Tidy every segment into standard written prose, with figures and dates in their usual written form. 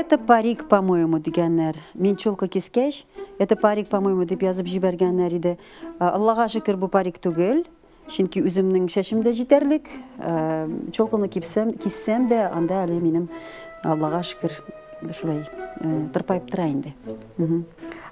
Это парик, по-моему, дигәннәр. Мин челка кискәч, это парик, по-моему, дип язып җибәргәннәр иде. Аллага шөкер, бу парик түгел. Чөнки үземнең чәчем дә җитәрлек. Челканы кипсәм, киссәм дә, анда әле минем, Аллага шөкер, шулай тырпаеп тора инде.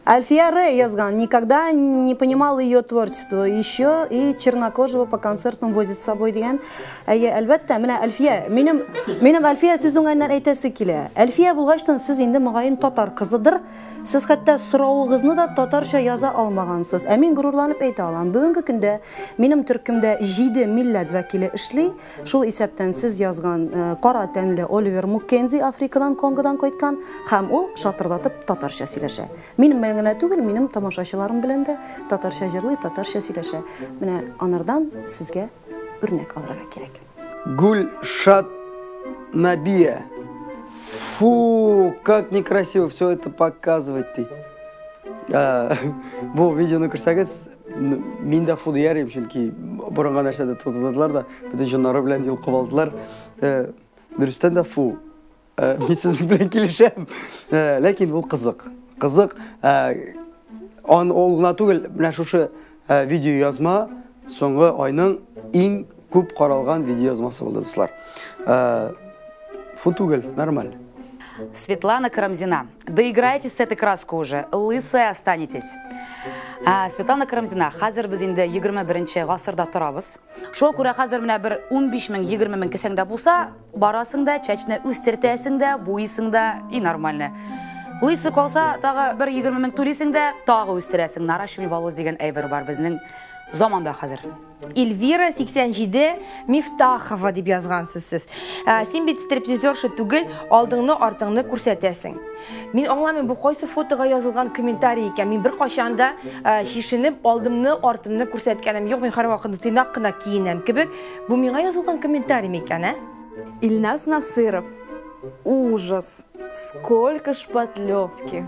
Альфия Рэй язган: «Никогда не понимал ее творчество. Еще и чернокожего по концертам возит с собой», дигән. Әйе, әлбәттә, менә Альфия, минем Альфия сүз уңаеннан әйтәсе килә. Альфия булгачтан сез инде мөгаен татар кызыдыр. Сез хәтта соравыгызны да татарча яза алмагансыз. Ә мин горурланып әйтә алам. Бүгенге көндә минем төркемдә 7 милләт вәкиле эшли. Шул исәптән сез язган кара тәнле Оливер Муккензи Африкадан, Конгодан кайткан һәм ул шатырдатып татарча сөйләшә. Минем белән генә түгел, минем тамашачыларым белән дә татарча җырлый, татарча сөйләшә. Менә анардан сезгә үрнәк алырга кирәк. Гульшат Набия. Фу, как некрасиво все это показывать ты. Бу видеоны күрсәгез, мин дә фу дияр идем, чөнки борынга нәрсәдер тудырдылар да, бөтен җоннары белән йолкып алдылар. Дөрестән дә фу. Мин сезнең белән килешәм. Ләкин бу кызык. Кызык. Ул гына түгел, менә шушы видео язма соңгы айның иң күп каралган видео язмасы булды, дуслар. Фу түгел, нормаль. Светлана Карамзина. Доиграйтесь с этой краской уже, лысая останетесь. Светлана Карамзина, хәзер без инде 21 гасырда торабыз. Шуңа күрә хәзер менә бер 15 мең, 20 мең кесәңдә булса, барасың да, чәчне үстертәсең дә, буйсың да, и нормально. Лысый калса, тагы бер 20 мең түлисең дә, тагы үстерәсең. Наращивание волос дигән әйбер бар безнең заманда хәзер. Эльвира 87 Мифтахова дип язгансыз сез. Син бит стриптизерша түгел, алдыңны артыңны күрсәтәсең. Мин аңламыйм, бу кайсы фотога язылган комментарий икән. Мин бер кайчан да чишенеп алдымны артымны күрсәткәнем юк. Мин һәрвакыт тыйнак кына киенәм кебек. Бу миңа язылган комментарий микән, ә? Ильназ Насыров. Ужас. Сколько шпатлевки.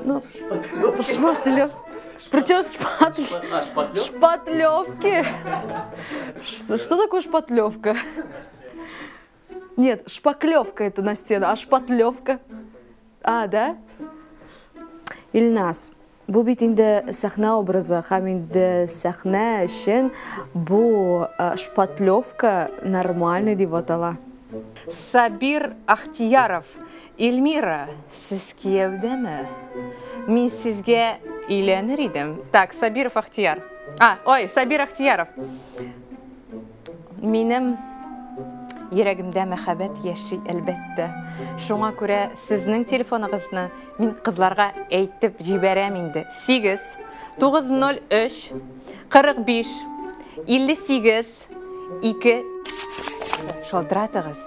Ну, шпатлев. Причем шпатлевки. Что такое шпатлевка? Нет, шпаклевка это на стену, а шпатлевка? А, да? Ильназ, бу бит инде сәхнә образы һәм инде сәхнә өчен бу шпатлевка нормальный дип атала. Сабир Ахтияров. Эльмира, сез кияүдәме? Мин сезгә өйләнер идем. Так, Сабиров Ахтияр. А, ой, Сабир Ахтияров. Минем йөрәгемдә мәхәббәт яши, әлбәттә. Шуңа күрә сезнең телефоныгызны мин кызларга әйтеп җибәрәм инде. 8 903 45 58 2 шалтыратыгыз.